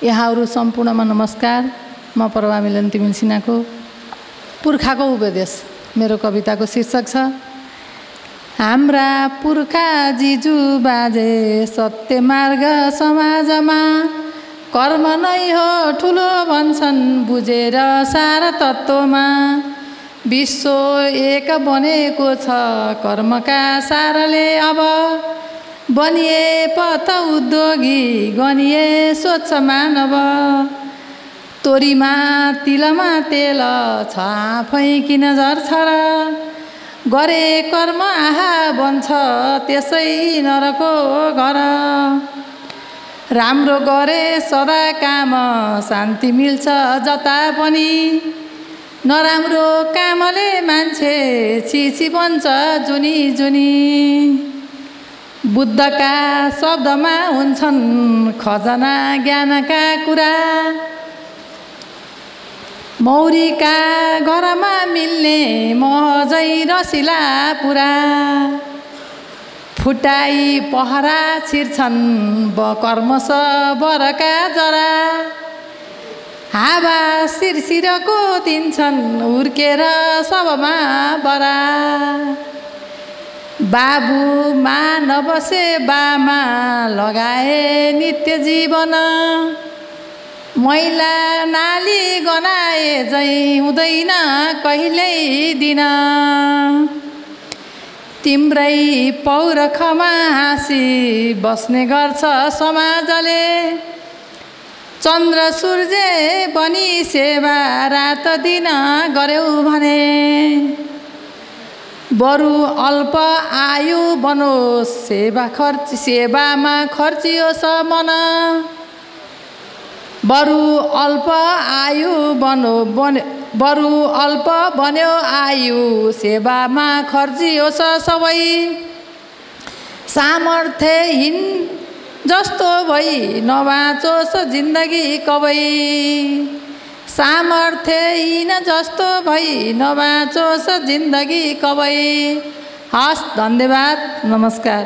यहाँहरू सम्पूर्णमा नमस्कार। म प्रभा मिलन तिमिल सिन्हाको पुर्खाको उपदेश मेरो कविताको शीर्षक छ हाम्रा पुर्खा जिजु बाजे सत्य मार्ग समाजमा कर्म नै हो ठुलो भन्छन् बुझेर सारा तत्त्वमा विश्व एक बनेको छ कर्मका सारले अब बनिए पथ उद्योगी गनिए स्वच्छ मानव तोरीमा तिलमा तेल छ आफै किन झर्छ र गरे कर्म आहा बन्छ त्यसै नरको घर राम्रो गरे सदा काम शान्ति मिल्छ जता पनि नराम्रो कामले मान्छे छिछि बन्छ जुनी जुनी बुद्धका शब्दमा हुन्छन् खजना ज्ञानका कुरा मौरीका घरमा मिल्ने महजै रसिला पुरा फुटाई पहरा छिर्छन् कर्मश बरका जरा हावा शिरशिरको दिन्छन् हुर्केर सबमा बरा बाबु मा नबसे बामा लगाए नित्य जीवन मैला नाली गनाए झै हुँदैन कहिल्यै दिन तिम्रै पौरखमा हाँसी बस्ने गर्छ समाजले चन्द्र सूर्य बनी सेवा रात दिन गर्यौ भने बरु अल्प आयु बनोस् सेवामा खर्चियोस् मन बरु अल्प बन्यो आयु सेवामा खर्चियोस् सबै सामर्थ्यहीन जस्तो भई नबाँचोस् जिन्दगी कबै सामर्थ्यहीन जस्तो भई नबाँचोस् जिन्दगी कबै हस् धन्यवाद नमस्कार।